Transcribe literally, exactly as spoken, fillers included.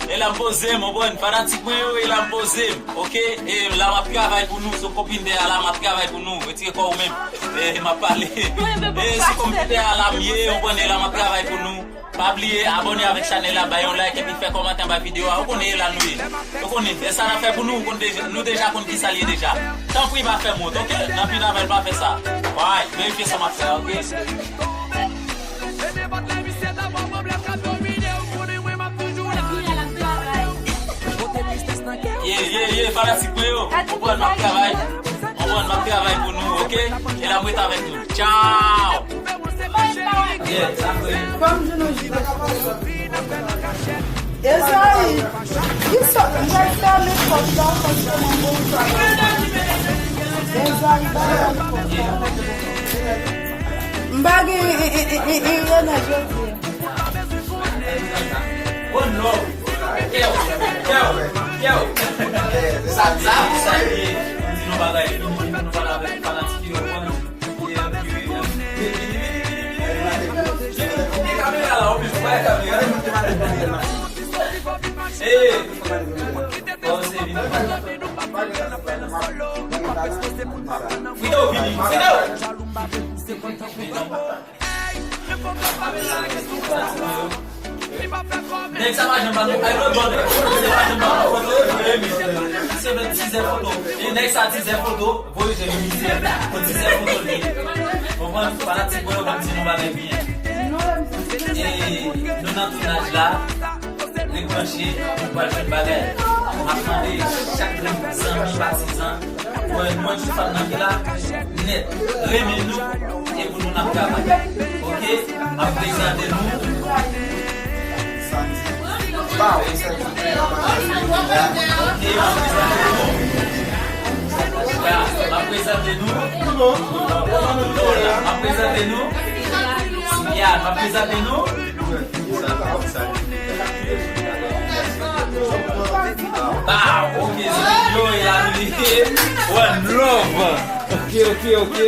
E la m poze m, w konprann? Fanatik mwen yo, e la m poze m, oke? E la m ap travay pou nou, sou konpinè a la m ap travay pou nou. Retire kò w menm. E m ap pale. E sou konpinè a la m ye, w konprann? E la m ap travay pou nou. Pa bliye abòne avèk chanèl la, bay yon like epi fè kòmantè anba videyo a. Ou konnen e la nou ye. Ou konnen, e sa n ap fè pou nou, ou konn deja, nou deja konn kisa l ye deja. Tanpri pa fè m wont, oke? Nan pi n avèl pa fè sa. Alright, verifye sa m ap fè a, oke? Ye, ye, ye, fanatik mwen yo. Konprann m ap travay. Konprann m ap travay pou nou, oke? E la m ret avèk nou. Tchao! Yeah, sa vre. Fòm di nou jwe. Ezayi, ki sòt, m pral fèmen pòt la paske mwen gon travay. Ezayi, ba m pòt la. M pa gen, e, e, e, e, e, renmen jodi a. One love. Kèw, kèw, kèw. Sa, sa, sa, di nou bagay. Nou, nou pale avèk fanatik yo, konn. Kamera la, anplis, wè kamera. Hey! Bon, se vin. Fido, vini, Fido! Nèg sa pa janm ban nou, ay, lòt bò, nèg sa pa janm ban nou foto, yo renmen. Se menm tizè foto. E nèg sa tizè foto, voye je li tizè, pou tizè foto li. Konprann? Fanatik mwen yo konn di nou bagay byen. E nou nan tounaj la, rebranche, nou pral jwenn bagay. M ap mande chak zanmi, patizan, Mwen, mwen, tout fan nan ki la, nèt, renmen nou, e pou nou n ap travay. Oke? M ap prezante nou. Oke, m ap prezante nou. Ya, m ap prezante nou. Lola, m ap prezante nou. Ya, m ap prezante nou. Ba, oke, se yo, e la nou ye. One love. Oke, oke, oke.